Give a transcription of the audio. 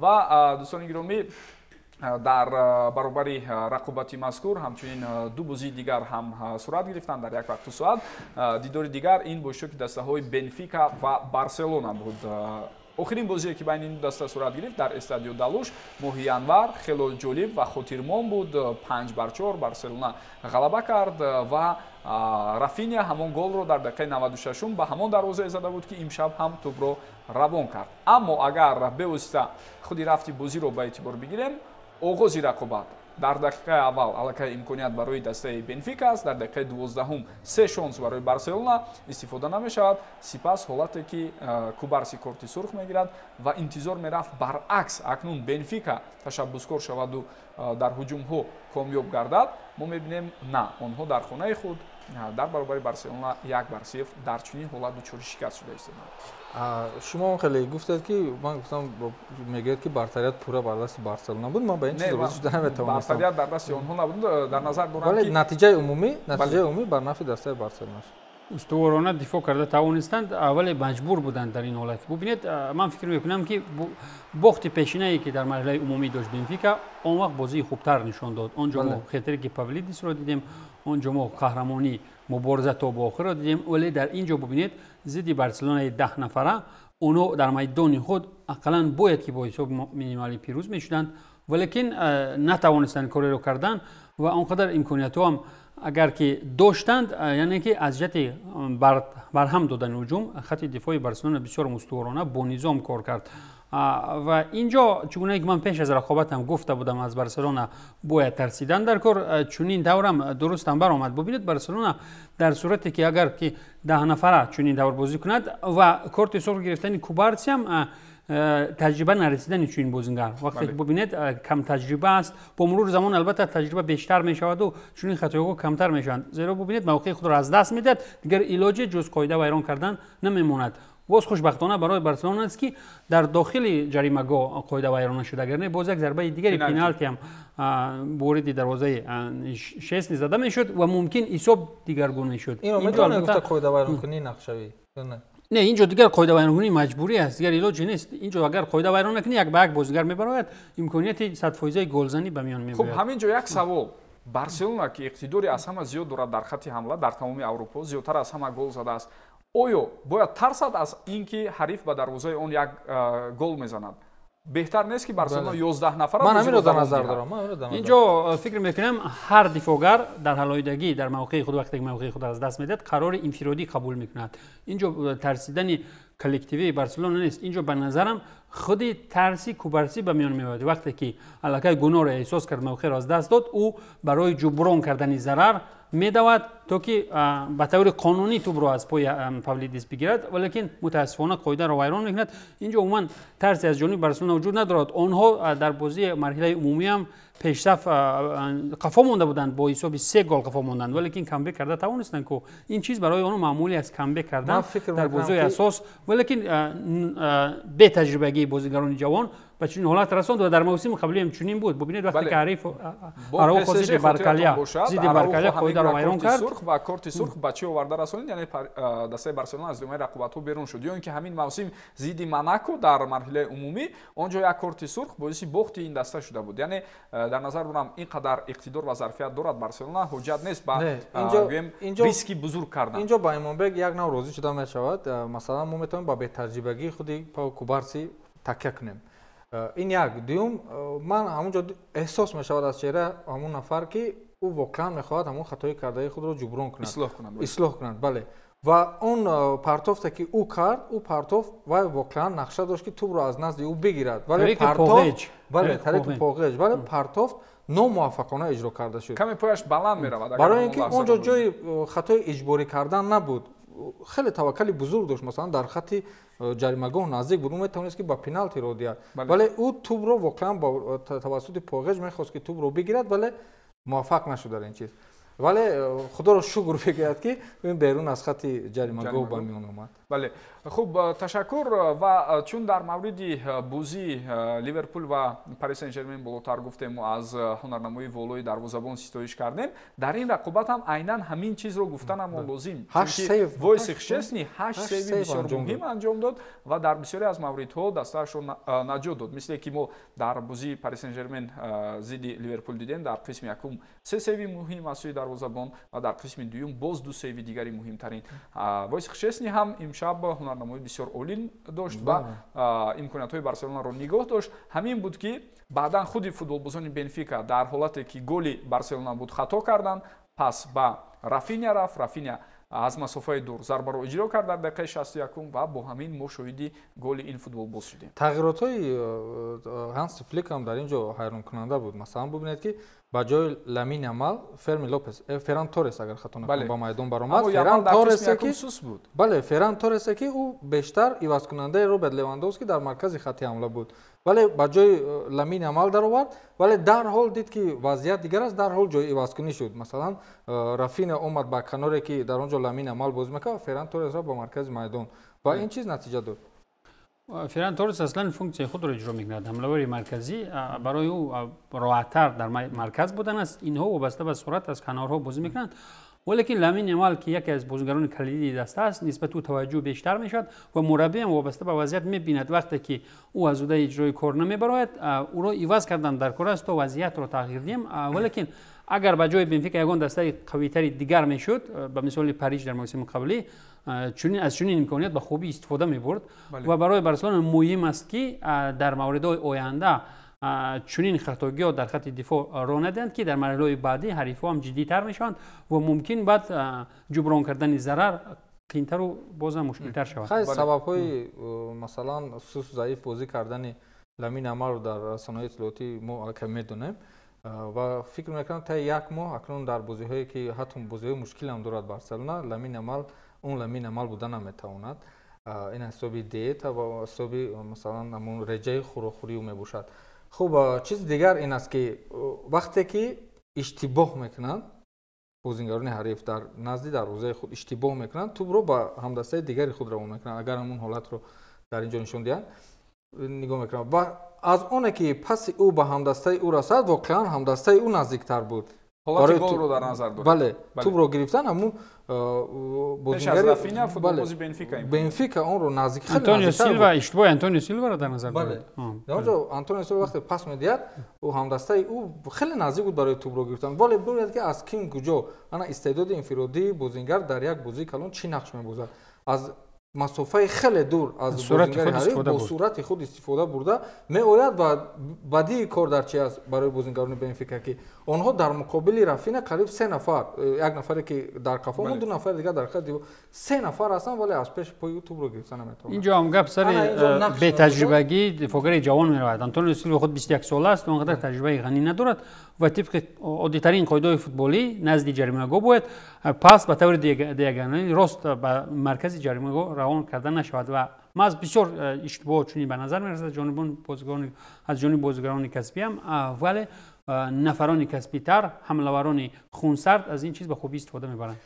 Ва, дӯстони гиромӣ, дар баробари рақобати мазкур ҳамчунин ду бозии дигар ҳам сурат гирифтанд дар як вақту соат. Дидори дигар ин бо иштироки дастаҳои Бенфика ва Барселона буд. Охирин бозие, ки байни ин ду даста сурат гирифт дар Эстадио да Луш моҳи январ, хело ҷолиб ва хотирмон буд. 5-4 Барселона ғалаба кард ва Рафиня ҳамон голро дар дақиқаи 96-ум ба ҳамон дарвозае зада буд, ки имшаб ҳам тӯбро равон кард. Аммо агар бевосита худи рафти бозиро ба эътибор бигирем, оғози рақобат дар дақиқаи аввал аллакай имконият барои дастаи Бенфика аст. Дар дақиқаи 12-ум се шонс барои Барселона истифода намешавад. Сипас ҳолате, ки Кубарси корти сурх мегирад ва интизор мерафт баръакс акнун Бенфика ташаббускор шаваду дар ҳуҷумҳо комёб гардад, мо мебинем, на, онҳо дар хонаи худ дар баробари Барселона 1-0 дар чунин ҳолат дучори шикаст шуда истоданд. Шумо хеле гуфтед, ки ман гуфтам, мегӯяд, ки бартарият пурра бар дасти Барселона буд. Ман ба ин чиз розӣ шуда наметавонистам. Бартарият дар дасти онҳо набуд, дар назар дорам. Вале натиҷаи умумӣ бар нафи дастаи Барселона шуд. Устуворона дифоъ карда тавонистанд, вале маҷбур буданд дар ин ҳолат. Бубинед, ман фикр мекунам, ки бохти пешинае, ки дар марҳилаи умумӣ дошт Бенфика, он вақт бозии хубтар нишон дод. Он ҷо мо хетрики Павлидисро дидем, он ҷо мо қаҳрамонӣ, мубориза то ба охирро дидем. Вале дар ин ҷо бубинед, зидди Барселонаи 10 нафара онҳо дар майдони худ ақаллан бояд ки бо ҳисоби минималӣ пирӯз мешуданд, валекин натавонистанд кореро кардан ва он қадар имкониятҳо ҳам агар ки доштанд, яъне ки аз ҷиҳати барҳам додани ҳуҷум хати дифои Барселона бисёр устуворона, бо низом кор кард. Ва ин ҷо, чунон ки ман пеш аз рақобатам гуфта будам, аз Барселона бояд тарсидан дар кор. Чунин таврам дурустам баромад. Бубинед, Барселона дар сурате ки агар ки 10 нафара чунин тавр бозӣ кунад ва корти сурх гирифтани Кубарсиам, таҷриба нарасидани чунин бозингар, вақте бубинед, кам таҷриба аст. Бо мурури замон албатта таҷриба бештар мешаваду чунин хатоиҳо камтар мешаванд, зеро бубинед, мавқеи худро аз даст медиҳад, дигар илоҷе ҷуз қоида вайрон кардан намемонад. Боз хушбахтона барои Барселона аст, ки дар дохили ҷаримагоҳ қоида вайрон нашуд, агар не, боз як зарбаи дигари пеналти ҳам вориди дарвозаи Шесни зада мешуд ва мумкин ҳисоб дигаргун мешуд. Инро метавонем гуфта қоидавайронкунии нақшавӣ? Не, инҷо дигар қоидавайронкунӣ маҷбурӣ аст, дигар илоҷе нест. Инҷо агар қоида вайрон накунӣ, як ба як бозигар мебарояд, имконияти 100-фоизаи голзанӣ ба миён мебояд. Хуб, ҳамин ҷо як савол: Барселона, ки иқтидори аз ҳама зиёд дорад дар хатти ҳамла, дар тамоми Аврупо зиёдтар аз ҳама гол задааст, оё бояд тарсад аз ин ки ҳариф ба дарвозаи он як гол мезанад? Беҳтар нест, ки Барселона 11 нафара Ман ҳаминро дар назар дорам. Инҷо фикр мекунам, ҳар дифоъгар дар ҳалоидагӣ дар мавқеи худ, вақте ки мавқеи худ аз даст медиҳад, қарори инфиродӣ қабул мекунад. Инҷо тарсидани коллективии Барселона нест. Инҷо ба назарам худи тарси Кубарсӣ ба миён меояд. Вақте ки аллакай гуноҳро эҳсос кард, мавқеро аз даст дод, ӯ барои ҷуброн кардани зарар медавад, то ки ба таври қонунӣ тӯбро аз пои Павлидис бигирад, валекин мутаассифона қоидаро вайрон мекунад. Инҷо умуман тарсе аз ҷониби Барселона вуҷуд надорад. Онҳо дар бозии марҳилаи умумӣ ҳам пешсаф қафо монда буданд, бо ҳисоби се гол қафо монданд, валекин камбек карда тавонистанд, ку ин чиз барои онҳо маъмулӣ аст, камбек кардан дар бозиҳои асос. Валекин бетаҷрибагии бозигарони ҷавон ба чунин ҳолат расонд ва дар мавсими қаблӣ ҳам чунин буд. Бубинед, вақте ки ҳариф Араухо зидди Баркалия қоидаро вайрон кард. Сурх ва корти сурх ба чӣ оварда расонид? Яъне дастаи Барселона аз думаи рақобатҳо берун шуд. Ё ин ки ҳамин мавсим зидди Монако дар марҳилаи умумӣ он ҷо як корти сурх боиси бохти ин даста шуда буд. Яъне дар назар дорам, ин қадар иқтидор ва зарфият дорад Барселона, ҳуҷҷат нест ба гӯем риски бузург кардан. Инҷо ба Имонбек як нав розӣ шуда мешавад. Масалан, мо метавонем ба бетаҷрибагии худи Пау Кубарси такя кунем. Ин як. Дуюм, ман ҳамун ҷо эҳсос мешавад аз чеҳра ҳамун нафар, ки ӯ воқеан мехоҳад ҳамун хатои кардаи худро ҷуброн кунад. Ислоҳ кунад. Ислоҳ кунад, бале. Ва он партофте, ки ӯ кард, ӯ партофт, вай воқеан нақша дошт, ки тӯбро аз назди ӯ бигирад, вале партофт, бале, тариқи поғеҷ, вале партофт номуваффақона иҷро карда шуд. Каме пояш баланд меравад. Барои ин ки он ҷо ҷои хатои иҷборӣ кардан набуд. Хеле таваккали бузург дошт, масалан, дар хатти ҷаримагоҳ наздик буд, ӯ метавонист, ки ба пеналти роҳ диҳад, вале ӯ тӯбро воқеан тавассути поғеҷ мехост, ки тӯбро бигирад, вале муваффақ нашуд дар ин чиз. Вале худоро шукр бигӯяд, ки ин берун аз хати ҷаримагоҳ ба миён омад. Бале, хуб, ташаккур. Ва чун дар мавриди бозии Ливерпул ва Пари Сен Жермен болотар гуфтему аз ҳунарнамоии волои дарвозабон ситоиш кардем, дар ин рақобат ҳам айнан ҳамин чизро гуфтанамон лозим. Войсех Шчесни ҳашт сейви бисёр муҳим анҷом дод ва дар бисёре аз мавридҳо дастаашро наҷот дод, мисле ки мо дар бозии Пари Сен Жермен зидди Ливерпул дидем: дар қисми якум се сейви муҳим аз сӯи дарвозабон ва дар қисми дуюм боз ду сейви дигари муҳимтарин. Войсех Шчесни ҳам имшаб ҳунарнамоӣ бисёр олӣ дошт ва имкониятҳои Барселонаро нигоҳ дошт. Ҳамин буд, ки баъдан худи футболбозони Бенфика дар ҳолате ки голи Барселона буд, хато карданд. Пас ба Рафиня рафт, Рафиня аз масофаи дур зарбаро иҷро кард дар дақиқаи 61 ва бо ҳамин мо шоҳиди голи ин футболбоз шудем. Тағйиротҳои Ҳанси Флик ҳам дар ин ҷо ҳайронкунанда буд. Масалан, бубинед, ки ба ҷои Ламин Ямал Ферми Лопес, Ферран Торрес, агар хато накунам, ба майдон баромад. Ферран Торресе ки сус буд. Бале, Ферран Торресе ки ӯ бештар ивазкунандаи Роберт Левандовски дар маркази хатти ҳамла буд, вале ба ҷои Ламин Ямал даровард. Вале дарҳол дид, ки вазъият дигар аст, дарҳол ҷои ивазкунӣ шуд. Масалан, Рафина омад ба каноре, ки дар он ҷо Ламин Ямал бозӣ мекард, Ферран Торрес рафт ба маркази майдон ва ин чиз натиҷа дод. Ферран Торрес аслан функсияи худро иҷро мекунад, ҳамлавари марказӣ. Барои ӯ роҳаттар дар марказ будан аст. Инҳо вобаста ба суръат аз канорҳо бозӣ мекунанд. Валекин Ламин Ямал, ки яке аз бозигарони калидии даста аст, нисбати ӯ таваҷҷӯҳ бештар мешавад ва мураббиам вобаста ба вазъият мебинад. Вақте ки ӯ аз уҳдаи иҷрои кор намебарояд, ӯро иваз кардан дар кор аст, то вазъиятро тағйир диҳем. Валекин агар ба ҷои Бенфика ягон дастаи қавитари дигар мешуд, ба мисоли Париж дар мавсими қаблӣ, аз чунин имконият ба хубӣ истифода мебурд. Ва барои Барселона муҳим аст, ки дар мавридҳои оянда чунин хатогиҳо дар хатти дифоъ роҳ надиҳанд, ки дар марҳилаҳои баъдӣ ҳарифҳо ҳам ҷиддитар мешаванд ва мумкин баъд ҷуброн кардани зарар қиинтару бозам мушкилтар шавад. Хай, сабабҳои, масалан, сус, заиф бозӣ кардани Ламин Ямалро дар расонаҳои иттилоотӣ мо аллакай медонем ва фикр мекунам, таи як моҳ акнун дар бозиҳое, ки ҳатто бозиҳои мушкилам дорад Барселона, Ламин Ямал он Ламин Ямал буда наметавонад. Ин ҳисоби диета ва ҳисоби, масалан, ҳамон реҷаи хӯрокхӯрӣ ӯ мебошад. Хуб, чизи дигар ин аст, ки вақте ки иштибоҳ мекунанд бозингарони ҳариф, дар назди дарвозаи худ иштибоҳ мекунанд, тӯбро ба ҳамдастаи дигари худ равон мекунанд. Агар ҳамон ҳолатро дар ин ҷо нишон диҳанд, нигоҳ мекунанд ва аз оне ки паси ӯ ба ҳамдастаи ӯ расад, воқеан ҳамдастаи ӯ наздиктар буд. Ҳолати голро дар назар доред? Бале, тӯбро гирифтан ҳамун бозингари Рафиня, футболбози Бенфика. Бенфика онро наздик Антонио Силва, иштибоҳи Антонио Силваро дар назар доред? Дар он ҷо Антонио Силва вақте пас медиҳад, ӯ ҳамдастаи ӯ хеле наздик буд барои тӯбро гирифтан, вале бибинед, ки аз ким куҷо. Ана истеъдоди инфиродии бозингар дар як бозии калон чӣ нақш мебозад: аз масофаи хеле дур аз бозингари ҳариф бо суръати худ истифода бурда меояд. Ва бадии кор дар чи аст барои бозингарони Бенфика, ки онҳо дар муқобили Рафина қариб се нафар, як нафаре ки дар қафо монд, ду нафари дигар дар хати, се нафар ҳастанд, вале аз пеши пои ӯ тӯбро гирифта наметавонанд. Инҷо ҳам гап сари бетаҷрибагии дифоъгари ҷавон меравад. Антонио Силва худ 21 сола аст, он қадар таҷрибаи ғанӣ надорад ва тибқи оддитарин қоидаҳои футболӣ назди ҷаримагоҳ бояд пас ба таври диагоналӣ рост ба маркази ҷаримагоҳ равон карда нашавад. Ва маҳз бисёр иштибоҳ чунин ба назар мерасад аз ҷониби бозигарони касбиам, вале нафарони касбитар, ҳамлаварони хунсард аз ин чиз ба хубӣ истифода мебаранд.